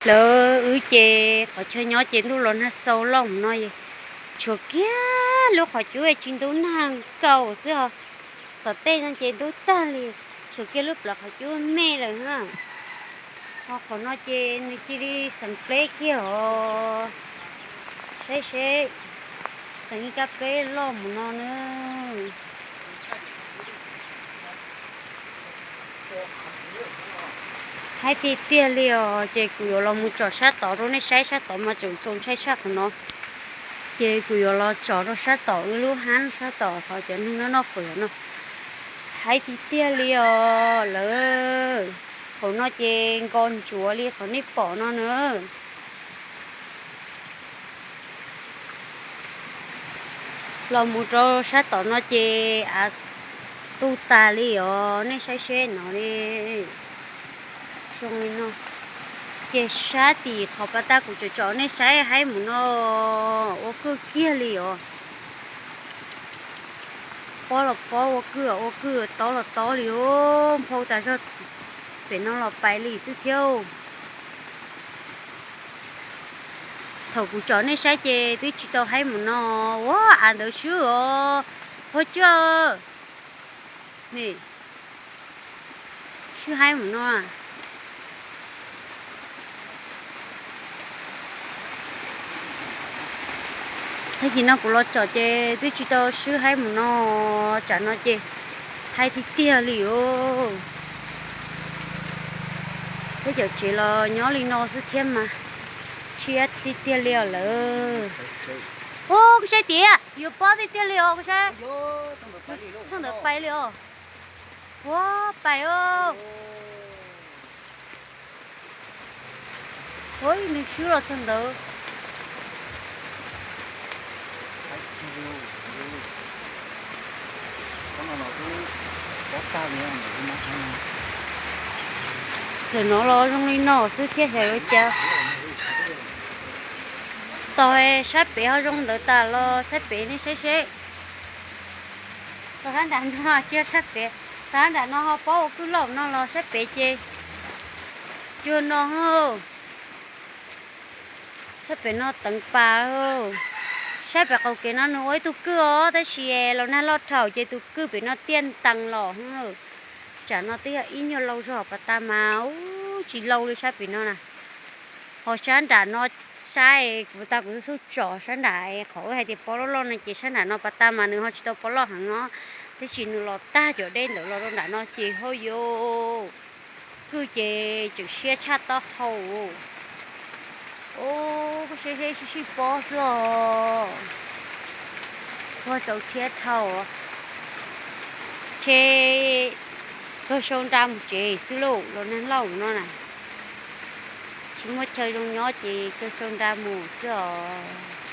Lawv wb ces qhov chaw nyob ces ntuj los nag xau loj mus no, tshuav kiag lub qhov cub tsis ntub nag nkaus xwb os. Tom tej no ces ntub tag li, tshuav kiag lub plawv qhov cub me lawm na. Ho qhov no ces nws cia li xeev pleb kiag os. Saib seb, xeev ib kab pleb loj mus no na. Haib tiag tiag li os, ces kuv yuav los mus tsom sab tod rau nej saib, sab tod mas tseem txaus ntshai tshaj qhov no. Ces kuv yuav los tsom rau sab tom wb lub hab sab tom qhov cov neeg noj noj fawm no. Haib tiag tiag li os lawm. Qhov no ces nkos ntsuav li qhov nej pom no na. Los mus rau sab tom no ces av tu tas li os, nej saib seb no li. Zoo li no. Ces sab tim qhov pas tas kuv tsom tsom nej saib haib mus no, ua kwj kiag li os. Pob los pob, ua kwj ua kwj, tob los tob li os, nphau tas zog. Pem no los pais li xwb thiab. Thaum kuv tsom nej saib ces twb tsis tau haib mus no, ua av ntawd swb os, pog cwj. Swb haib mus no. Tag kis no kuv los tsom ces twb tsis tau swb haib mus no, tsam no ces haib tiag tiag li os. Peb cov tsev los nyob li no xwb thiab mas, thiab tiag tiag li os lawm. Ua, koj saib tiag, yuav pob tiag tiag li os, koj saib. Txog ntawd pais li os. Ua, pais os. Ua, nws swb los txog ntawd. Lawm no los zoo li no xwb thiab xyov yuav cas. Tos sab pem ho zoo ntawd tas los sab pem nej saib seb. Tos sab nram no tsis yog sab pem, tos sab nram no ho pob ua kwj loj no los sab pem ces cuag no. Sab pem no teev pas. Sab pem qaum kev no nws ua ib tug kwj os, tab sis los nag loj dhau ces tus kwj pem no tiaj ntees los. Tsam no twb yog ib nyuag lau zog pas tas mas, ub, tsis lau li sab pem no na. Ho sab nram no, saib kuv tas kuv xub tsom sab nram qhov wb hais tias pob loj loj no ces sab nram no pas tas mas nws ho tsis tau pob loj heev os, tab sis nws los tag cov dej ntawd los rau nram no ces ho yuav kwj ces tseem siab tshaj taub hau. Ub, koj saib seb sib sib pob xwb os. Ua txaus rhiab dhau. Ces kawg sau nra mus tsev xwb lauj, los nag lauj no na. Tsis muaj chaw zoo nyob ces kawg sau nra mus xwb os.